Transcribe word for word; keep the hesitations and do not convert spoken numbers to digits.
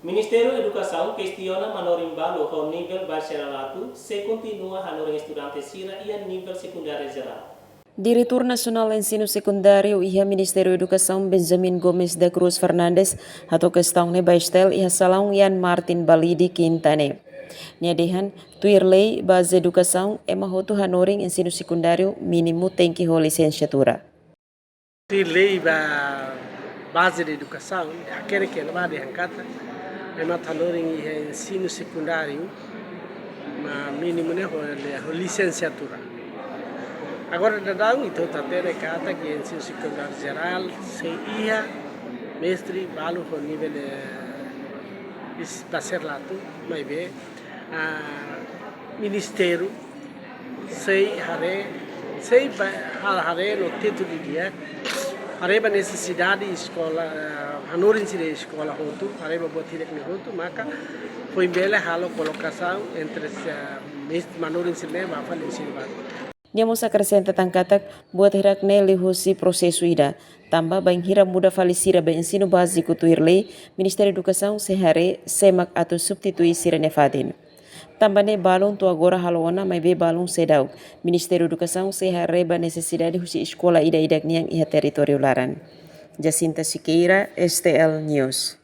Ministériu Edukasaun kestiona manorin balu ho nivel base lalatu se kontinua hanorin estudante sira iha nivel sekundáriu jerál. Diretór Nasionál Ensinu Sekundáriu iha Ministériu Edukasaun, Benjamin Gomes da Cruz Fernandes, hato'o kestaun ne'e ba STL iha salaun Ian Martin Balide, Kinta ne'e. Nia dehan, tuir lei baze edukasaun, ema hotu hanorin ensinu sekundáriu mínimu tenke ho lisensiatura. Tuir lei ba baze edukasaun, hakerek iha ne'ebá dehan katak ema atu hanorin iha ensinu sekundáriu, ma mínimu ne'e ho, ho lisensiatura. Agora daudaun ita hotu hatene katak iha ensinu sekundáriu jerál sei iha mestre balu ho nivel, eh, base lalatu, maibé, ah, ministériu sei haree, sei ba, ha-, haree no tetu didi'ak, haree ba nesesidade eskola, eh, hanorin sira eskola hotu, haree ba buat hirak ne'e hotu, maka foin bele halo kolokasaun entre, eh, mes-, manorin sira ne'e ba fali ensinu báziku. Nia mós akresenta tan katak buat hirak ne'e liuhusi prosesu ida, tanba bainhira muda fali sira ba ensinu báziku tuir lei, Ministériu Edukasaun sei haree sé mak atu substitui sira-nia fatin. Tanba ne'e balun to'o agora halo ona maibé balun seidauk. Ministériu Edukasaun sei haree ba nesesidade husi eskola ida-idak nian iha territóriu laran. Jacinta Siqueira, STL News.